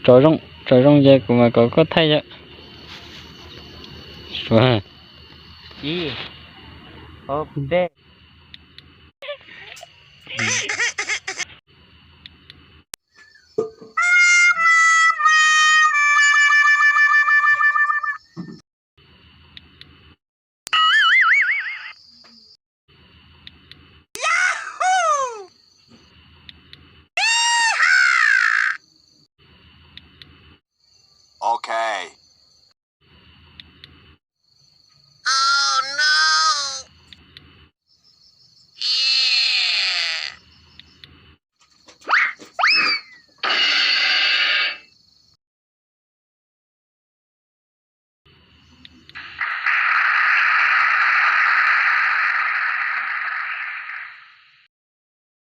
Tsom zoo, tsom zoo ces kuv mam kom koj thaij yom. Ib, ob, peb.